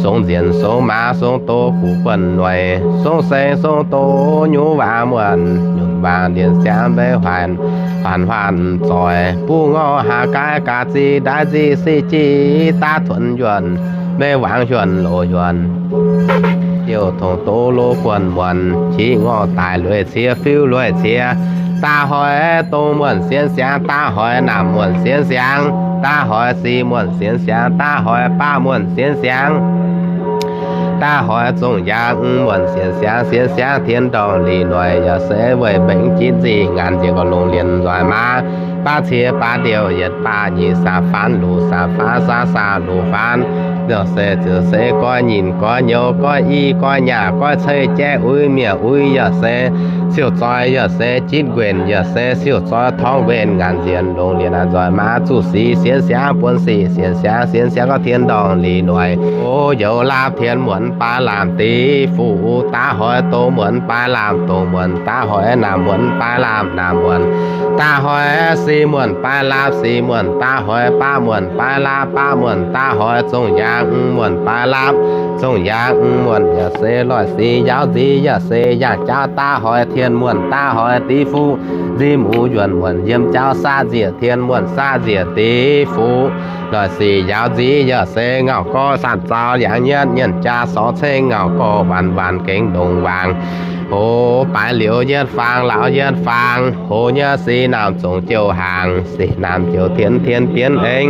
Song nzienx song maa song doz guv buonc noic song sengx song doz nyuv waanc muonc nyunc waanc ndienx siangv mbeix huaanc huaanc huaanc zoih buv ngorc haac gaaiv gaax zih ndaaiv zih siqv jiv daav tuonx yuonh mbeix waangc yuonh loz yuonh. Diuh tongx doz loz buonc muonc qiex ngorc daic lueic cie fiuv lueic cie. Daaih hoiz dongh muonc sienx siangx, daaih hoiz naamh muonc sienx siangx, daaih hoiz sic muonc sienx siangx, daaih hoiz baav muonc sienx siangx. Daaih hoiz zongh yaangh muonc sienx siangx, sienx siangx tien ndorngh lic noic yaac se weic mbengx jienv nzih ngaanc njiec gorx longc lienh nzoih maa baav cie baav ndiouh yietc baav nyic saam faanv luc saam faanv saam saam luc faanv. Yaac se ziouc se goiv nyinc goiv nyouz goiv i goiv nyaah goiv cei jaiv uix mietc uix yaac se siouc zoih yaac se jitv nquenc yaac se siouc zoih torngv nquenc ngaanc nzienx longc lienh naaiv nzoih maa zuqc sic sienx siangx buonc sic sienx siangx sienx siangx gorngv tien ndorngh lic noic. O youz laapv tien muonc baav laamh div fuqv daav hoiz doz muonc baav laamh doz muonc daav hoiz naamh muonc baav laamh naamh muonc daav hoiz sic muonc baav laapv sic muonc daav hoiz baav muonc baav laapv baav muonc daav hoiz zongh yaangh muonc baav laapv zongh yaangh muonc yaac se loic sic yaauv nziv yaac se yaangh jaauv daav hoiz tien muonh daav hnoi div fuqv, nzimv muc yuonc muonc yiem jauv saav nziec tien muonh saav nziec div fuqv. Loic sic njaaux nziv yaac se ngauh gorqv sanc zaux liangx nyetv nyienc jaa sorv cengv ngauh gorqv waanc waanc gengx ndongc waangc. Hoz baaix liuz yietv faang lauz yietv faang, hoz nyei sic naamh zongc jouh haangx, sic naamh ziouc tien tien bienv eng,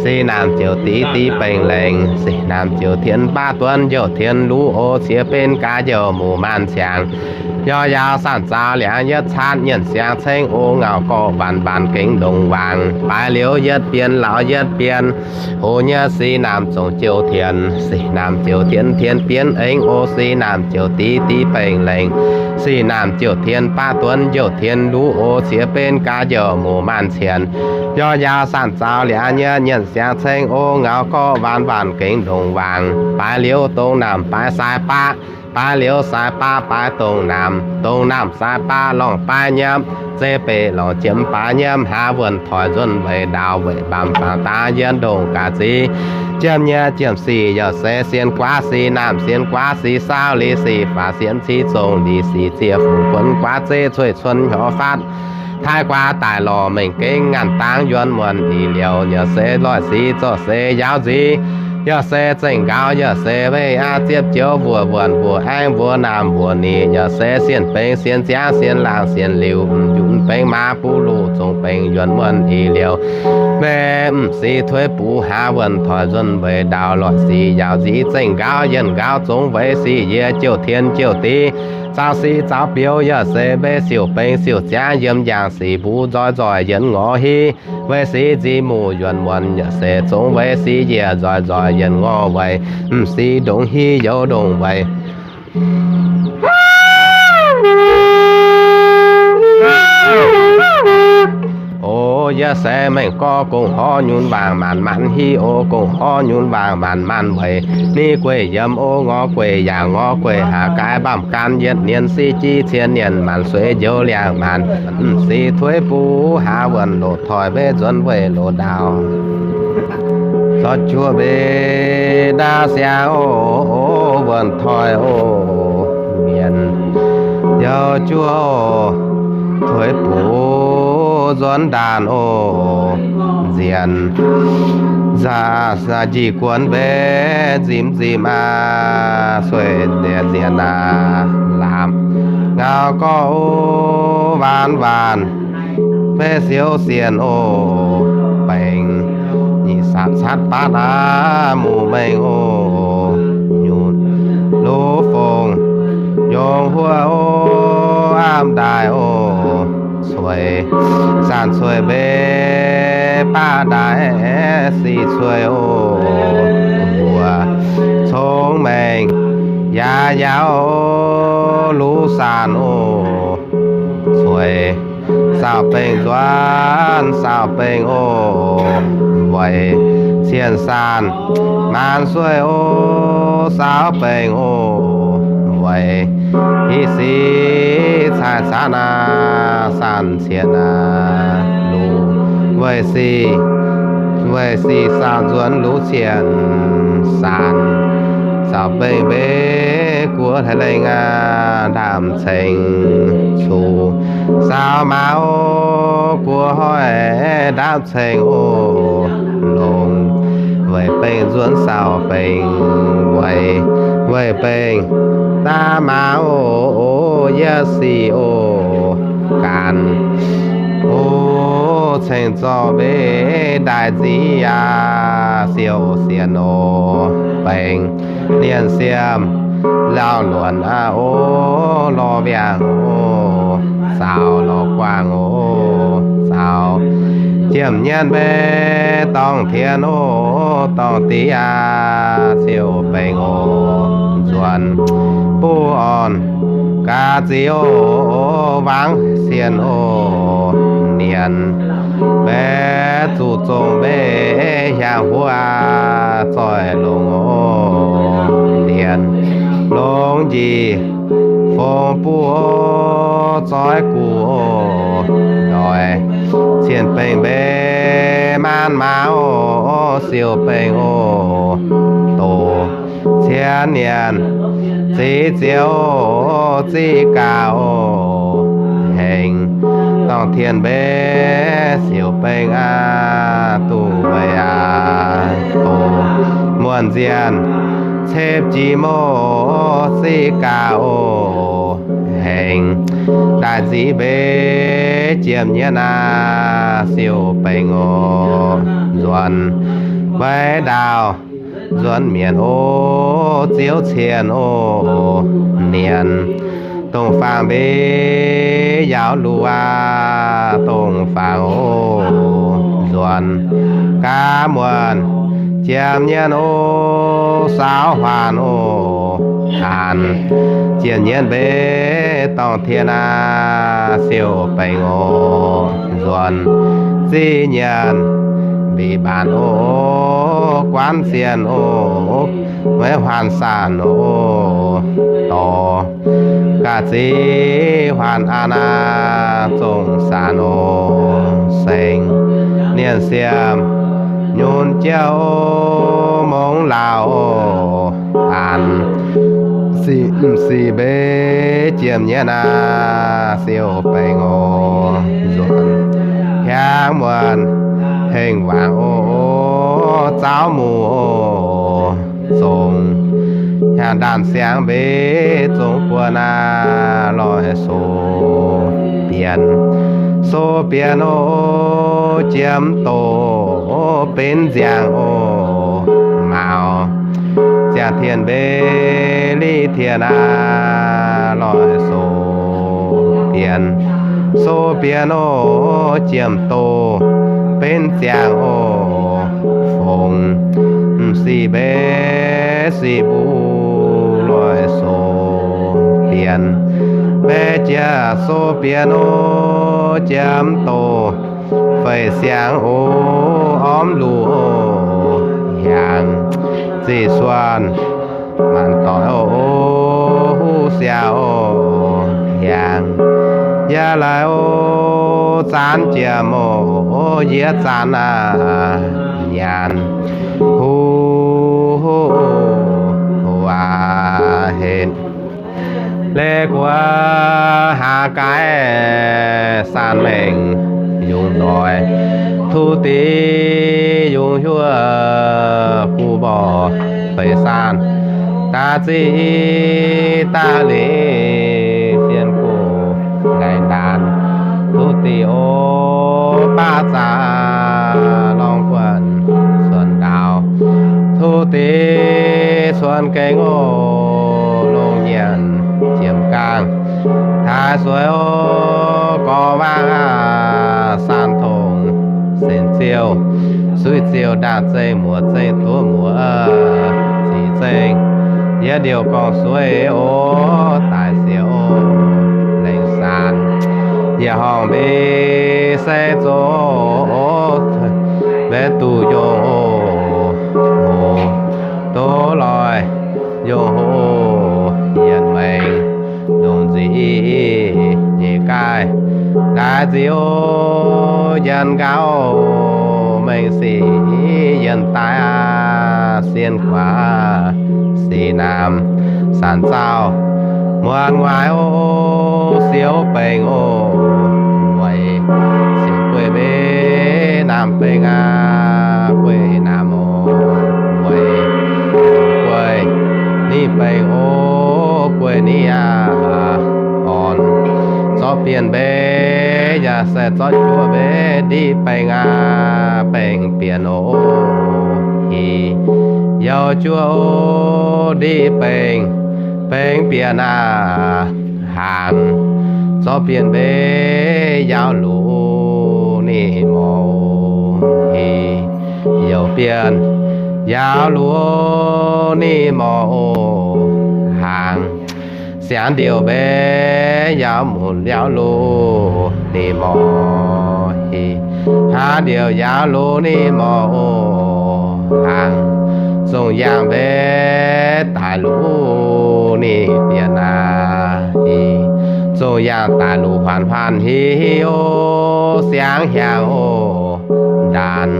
sic naamh ziouc div div bengh lengc, sic naamh ziouc tien baav duonv youh tien luv o ciex benv gaax youh muc maanc ciangx. Yaac yaac sanc zaux liangx yietv caatv nyienc siangx cengv o ngauh gorqv waanc waanc gengx ndongc waangc. Baaix liuz yietv bien lauz yietv bien, hoz nyei sic naamh zongc jouh tien, sic naamh ziouc tien tien bienv eng o sic naamh ziouc div div bengh lengc, sic naamh ziouc tien baav duonv youh tien luv o ciex benv gaax youh muc maanc ciangx. Yaac yaac sanc zaux liangx nyei nyienc siangx cengv o ngauh gorqv waanc waanc gengx ndongc waangc. Baaix liuz dongh naamh baaix sai baav, baaix liuz sai baav baaix dongh naamh, dongh naamh sai baav longc baav nyiemv, zeiv beic longc jiem baav nyiemv, haav wuonh toic nzuonx weic ndaauh weic mbaamv fangx daav yietv ndongh ga'zic. Jiem nyei jiem sic yaac se sien guaav sic naamh sien guaav sic saauv liz sic faatv sien cih zongh liz sic ziec fungx kuonx guaav zeiv cueiv cuonx hnyouv faatv taaih guaav daaih lorh mengh gengh ngaanc dangv yuonx muonc ih liouh yaac se loic sic zorc se njaaux nziv, yaac se zengh nqaaux yaac se weih aqv ziepv joux mbuoqc wuonh mbuoqc aengv mbuoqc naamh mbuoqc nic yaac se sienh bengx sien ziangv sien laangh sien liuc m'njunc bengx maaz buv luc zongc bengx yuonx muonc ih liouh. Mv sic tuix buv haav wuonh toic nzuonx weic ndaauh loic sic njaaux nziv zengh nqaaux yienh nqaaux zongx weic sic yie jouh tien jouh div, zaux sic zaux biouv yaac se mbe siouc bengx siouc ziangv yiem njang sic mbuv nzoih nzoih yienx ngorc hiv, weic sic nziv muc yuonx muonc yaac se zongx weic sic yie nzoih nzoih yienx ngorc weic m'sic ndongc hiv youz ndongc weic. O, yie se mengh gorx gong horv nyunc waangc maanc maanc hiv o, gong horv nyunc waangc maanc maanc weic ni gueic yiem o, ngorc gueic yaac ngorc gueic haac gaix mbaamh gan yietc nien sic jiv cien nien maanc sueix njoux liangh maanc m'sic tuix buv haav wuonh loz-toic mbe nzuonx weic loz-ndaauh. Zorqv juoqv mbe ndaauv siangx o, wuonh toic o, mienh yaac juov o, tuix buv nzuonx ndaanh o, nzienh nza'njiec guonx mbe nzimx nzimx aqv, sueih nzienh nzienh aqv, laamh ngau gorx o, waanc waanc mbe siouv sienh o, bengx nyic saatv catv baatv aqv, muc mengh o, nyutc luv fongc yongc huoqv o, aapv ndaaih o, cueiv saanh cueiv mbe baav ndaaih sic cueiv o, mbuoqc congx mengh yaac yaauv o, luv saanh o, cueiv saauv bengh nzuonx saauv bengh o, weic cien saanh maanc sueih o, saauv bengh o, weic hiv sic caaix saanh aqv, saanh cien aqv, luv weic sic, weic sic saauv nzuonx luv cien saanh, saauv bengh mbe guoqv hleix lengh aqv, ndaamv ceng cuc saauv maaz o, guoqv hoic ndaamv ceng o, longc weic bengh nzuonx saauv bengh, weic, weic bengh daav maaz o, yie sic o, gaanv o, ceng zorqv mbe ndaaih nziv yaac siou sienx o, bengh nienh siem lauh luonc aqv o, lorh wiangh o, saauv lorh guangh o, saauv jiem nyienv mbe dorngh tien o, dorngh diqv aqv, siou bengh o, nzuonx buv orn ga'zic o, wangv sienh o, nienh mbe zuqc zongh mbe hiaangx huov aqv, zoih longx o, nienh longx njiec fongx buv o, zoih guv o, ndoih cien bengh mbe maanc maaz o, siou bengh o, doz Cien nyienc ziqc ziouc ziqc gaax oc, hengx dorngh tien mbeix siouc bengx aqv, duqv weic aqv, doz muonh nzienh cepv jiex mouz ziqc gaax oc, hengx daaih nziqc mbeix jiem nyienv aqv, siouc bengx oc, nzuonx mbeix ndaauh nzuonx mienc oc, ziouv cien oc, nyienc dongh fangx mbeix yaauv luc aqv, dongh fangx oc, nzuonx gaax muonh jiem nyienv oc, saauv huaanx oc, aanx jiem nyienv mbeix dorngh tien aqv, siouc bengx oc, nzuonx ziqc nyienc mbic mbaanc oc, guanv zienh oc, maiv huaanx saanc oc, dorh gaax ziqc huaanx an aqv, zongh saanc oc, sengx nienh siem nyunc jiouv mongx laauc oc, aanx siqc m'sic mbeix jiem nyienv aqv, siouc bengx oc, nzuonx hiaangx muonh hengx wangc oc, zaauv muc oc, zongx hiaangx ndaanh siangx mbeix zongx guon aqv, loic soux bienx, soux bienx oc, jiem doz benx nziaangx oc, mauz ziangh tien mbeix liz tien aqv, loic soux bienx, soux bienx oc, jiem doz benx nziaangx oc, fongx m'sic mbeix sic mbuo, loic soux bienx mbeix jiex, soux bienx oc, jiem doz feix siangx oc, ormx luc oc, hiaangx ziqc suonc maanc doic oc, huv siaauc oc, hiaangx yaac laaix oc, zaanv jiem oc, yie zaanv aqv, nyanc huv waac henv. Leiz-guoqv haax gaaiv saan mengh yungz nzoih, tuv deix yungz hiuv guv mborqv feix saan, daaih ziqc daaih liz fien guv ngaengc ndaanx, tuv deix oc baav zaqc lorngh guonh cuotv ndaaux, tuv deix cuotv gengh oc longc nyienc jiem gaangh, taaix sueix oc gorx waangc aqv, saan tongx senx ziouh, suiv ziouh ndaangc zengh muoz zengh duqv muoz ziqc zengh, yietv ndiouh gorngv sueiv oc daic siouc lengc saanx, yietc horngh mbic se zoqc oc mbenc duqv yongh oc, doz loic yongh hoc yienx mengh longc nzic nyeic gaaih, daaih nzic oc yienx nqaauv mengh sic yienx daaih aqv, sienh guaax sic naamh sanc zauh muonz nguaaic oc, siouc bengx oc, weic siouc gueiv mbenc naamh bengx aqv, gueiv naamh oc, weic gueiv niv bengx oc, gueiv niv aqv, orn zorqv bienh mbenc yaac se zorqv juov mbenc ndiqv bengx aqv, bengx bienh oc, hih youh juov oc, ndiqv bengx, bengx bienh aqv, hnaangx zorqv bienh mbenc yaauv luc ninh morc, hih youh bienh yaauv luc ninh morc oc, hnaangx siangx ndiouh mbenc yaauv mun yaauv luc ninh morc, hih hnaangx ndiouh yaauv luc ninh morc oc, hnaangx zongh yaangh mbenc daaih luc ninh bienh aqv, hih zongh yaangh daaih luc huaanc huaanc hih hih oc, siangx hiaangx oc, ndaanx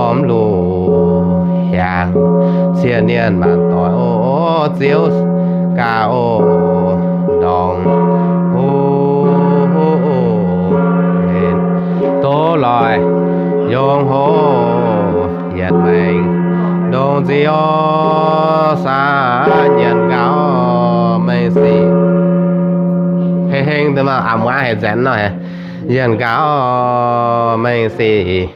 ormx luc hiaangx, cien nienh maanc doic o, Ziouv gaax o, ndongc huv hlen, tov loix yongc hoc yietc maengc ndongc nziex o, saah nyienc nqaaux mengh sic, heng heng deix mangc a'muangv haic nzengc nor, yienc nqaaux mengh sic,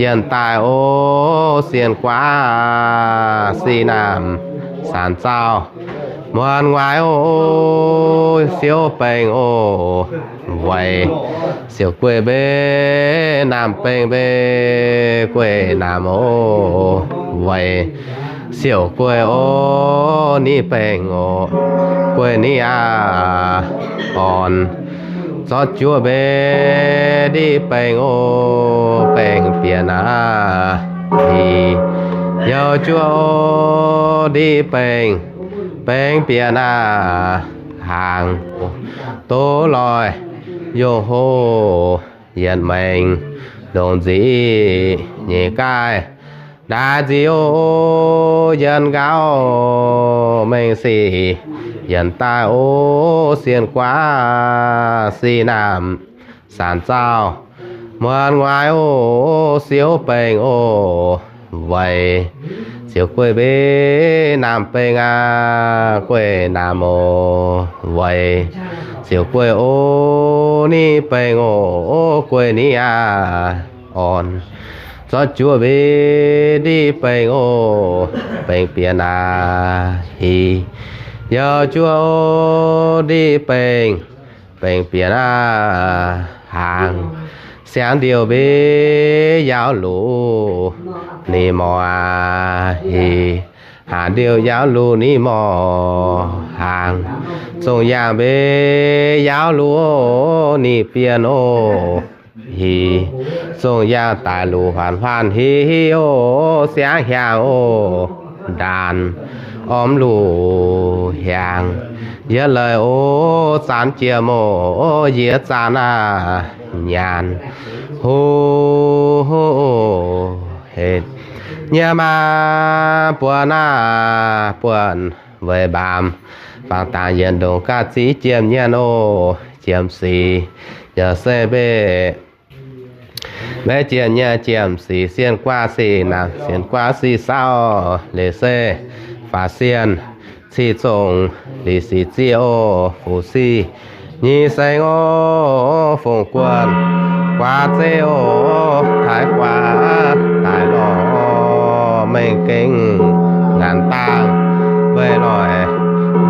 yienh daaih o, sienh guaav sic naamh sanc zauh, muonz nguaaic o, siouv bengx o, weic siouc gueiv mbev naamh bengx mbev gueiv naamh o, weic siouc gueiv o, ni bengx o, gueiv ni aqv orn, zorqv juov mbev ni bengx o, bengx bieqc aqv hih, youh juov o, ni bengx, bengx bieqc aqv hnaangx, doz loih yongh hoc yietc maengx ndongc nzic nyeic gaaih, ndaix nzic o, yienh nqaaux mengh sic, yienh daaih o, sienh guaav sic naamh sanc zauh, muonz nguaaic o, siouv bengx o, weic siouc gueiv mbev naamh bengx aqv, gueiv naamh o, weic siouc gueiv o, ni bengx o, gueiv ni aqv orn, zorqv juov mbev ni bengx o, bengx bieqc aqv hih, youh juov o, ni bengx, bengx bieqc aqv hnaangx, siangx ndiouh mbev yaauv luc ninh morc aqv hih, haanz ndiouh yaauv luc ninh morc hnaangx, zongh yaangh mbev yaauv luc o, ninh bienh o hih, zongh yaangh daic luc huaanc huaanc hih hih o, siangx hiaangx o, ndaanx ormx luc hiaangx, yietv leiz o, zanc jiex moh o, yie zanc aav nyaanh, huv huv o, hetv nyei maa buonc aav buonc, weic mbaamz fangx dangx yietc ndongc ga'ziex jiem nyienh o, jiem sic yaac se mbeih maiv jienh nyei jiem sic, sienh guaav sic naamh, sienh guaav sic saauv, leiz se faaux sienh cih zongh lic sic zieqv o, fuqv sic nyic sengx o, fongc guonh guaax zeiv o, taaix guaax daaih lorh mengh gengh ngaanc dangh weih loic,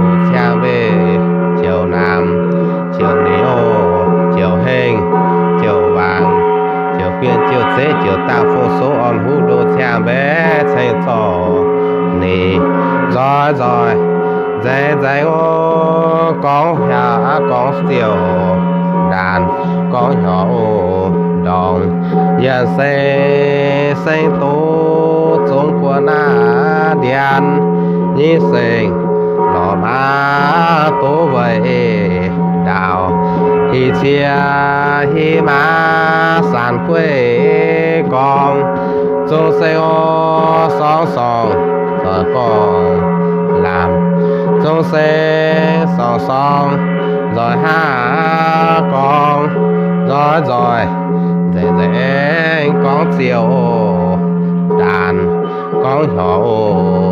luc ciangv mbeih ziouc naamh, ziouc nix o, ziouc hengh, ziouc wangc, ziouc guen, ziouc zeqv, ziouc dangh fong sou orn huv ndo ciangv mbaeqv ceng zorc ninh nzoih nzoih nzaeng nzaeng o, gorngv hiaauc aqv gorngv ziouc ndaanc, gorngv hnyouv o ndorngx, yienh seng seng doz zong guon aav ndianx, nyiv seng lorz maa doz weic ndaauh, hih cie hih maa sanc gueiv gorngv, zong seng o, sorng sorng nzoih gorngv lamh, zong seng sorng sorng nzoih hnangv gorngv, nzoih nzoih nzaeng nzaeng gorngv ziouc ndaanc, gorngv hnyouv o